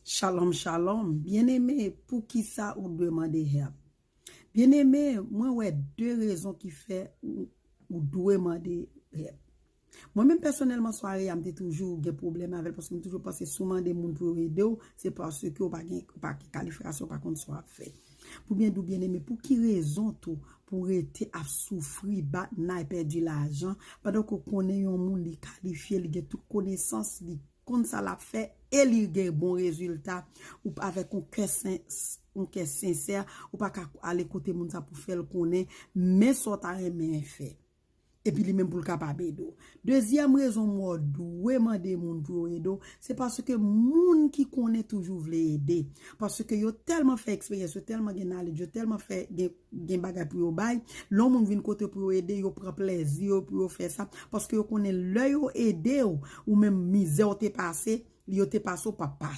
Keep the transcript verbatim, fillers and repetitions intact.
Shalom, shalom. Byeneme, poukisa ou dwe mande help? Byeneme, mwen wè de rezon ki fè ou, ou dwe mande help. Mwen menm pèsonèlman, Swareya, m te toujou gen pwoblèm avè l paske m toujou panse si w mande moun pou yo ede w, se paske w pa gen, w pa gen kalifikasyon, w pa konn sa w ap fè. Pou byen di w, byeneme, pou ki rezon tou pou w rete ap soufri, bat nay, pèdi lajan, pandan ke w konnen yon moun li kalifye, li gen tout konesans, li konn sa l ap fè e li gen bon rezilta, ou avèk yon kè sen-, yon kè sensè, ou pa ka ale kote moun sa pou fè l konnen men sa w ta renmen fè. Epi li menm pou l kapab ede w. Dezyèm rezon mwen dwe mande moun pou yo ede w, se paske moun ki konnen toujou vle ede. Paske yo tèlman fè eksperyans, yo tèlman gen knowledge, yo tèlman fè gen, gen bagay pou yo bay. Lè yon moun vin kote pou yo ede, yo pran plèzi yo pou yo fè sa. Paske yo konnen lè yo ede w, ou menm mizè w te pase, yo te pase w p ap pase.